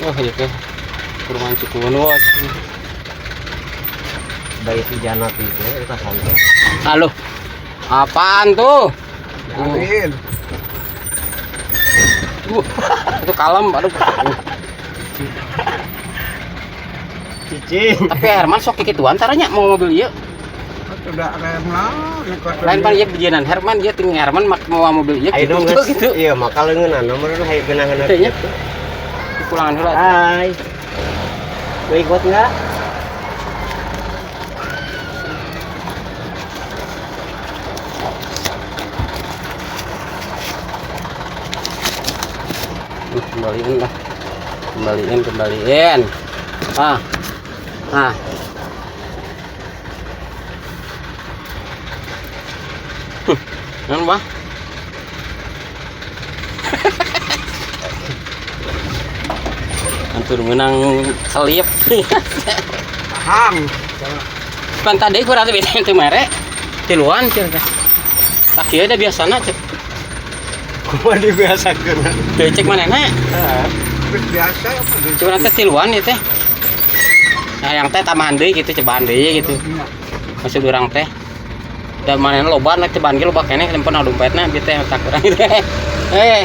Wah, ieu teh perumahan Cikuun wah. Bayi pijana itu eta santai. Halo. Apaan tuh? Amin. Itu kalem, aduh. Cicing. Tapi Herman sok kikituan caranya mau mobil ieu. Sudah rem lah. Lain pan ieu bijinan Herman ieu ting Herman mak mau mobil ieu Ayo gitu dong gitu. geus. Gitu. Iya, maka leungeunna nomor hayu geunaheun Iya. gitu. Pulangan heula. Hai. Mau ikut nggak? Kembaliin lah. Kembaliin, kembaliin. Ah. Ah. Nan bah. Antur menang selip. Paham. Pan tadi kurang teh beda teu mere. Tiluan cenah teh. Tak kieu da biasana cek. Kumaha dibiasakeun? Teu cek manehna. Heeh. Terus biasa apa? Curang teh tiluan ieu teh. Nah, yang teh tambahan deui gitu, cobaan deui gitu. Maksud urang teh. Da manehna loba na cobaan ge loba keneh lempon dompetna bieu teh tak urang gitu. Eh.